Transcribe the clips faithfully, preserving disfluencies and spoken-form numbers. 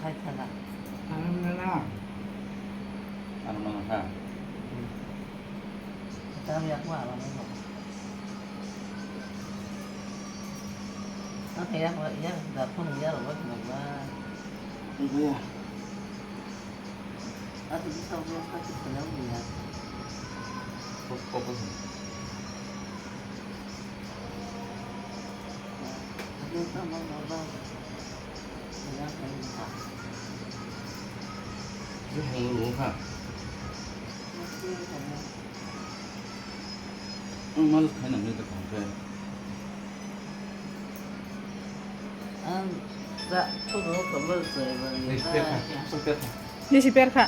Hai thala. Ano nana. Ano nana ha. Tam yak ma ano nana. Ano yak ma yak da phone yak ma nana. Iya. Ati bisa yak ma kita nang ya. Fokus, fokus. Ati sama baba. Ang malas khaina mui ka thang khe. Ang sa thuro ka bal sa ba ni. Respect kha, respect kha. Ni si per kha.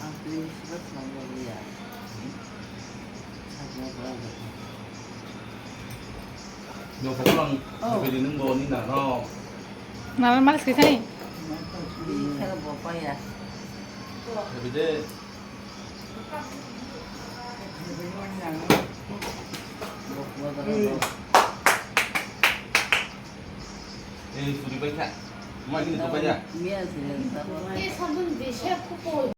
Ang please, ba't nang nang niya? Ang nang nang. Yung sa kulang, oh, pwede nung bo ni na, no? Mama malas ka kani? Hindi ka na bo pa ya. Sabi de. Eh, suri bai kha. Ma ini to bai ya. Miya sila. Eh, sabun de siya ko.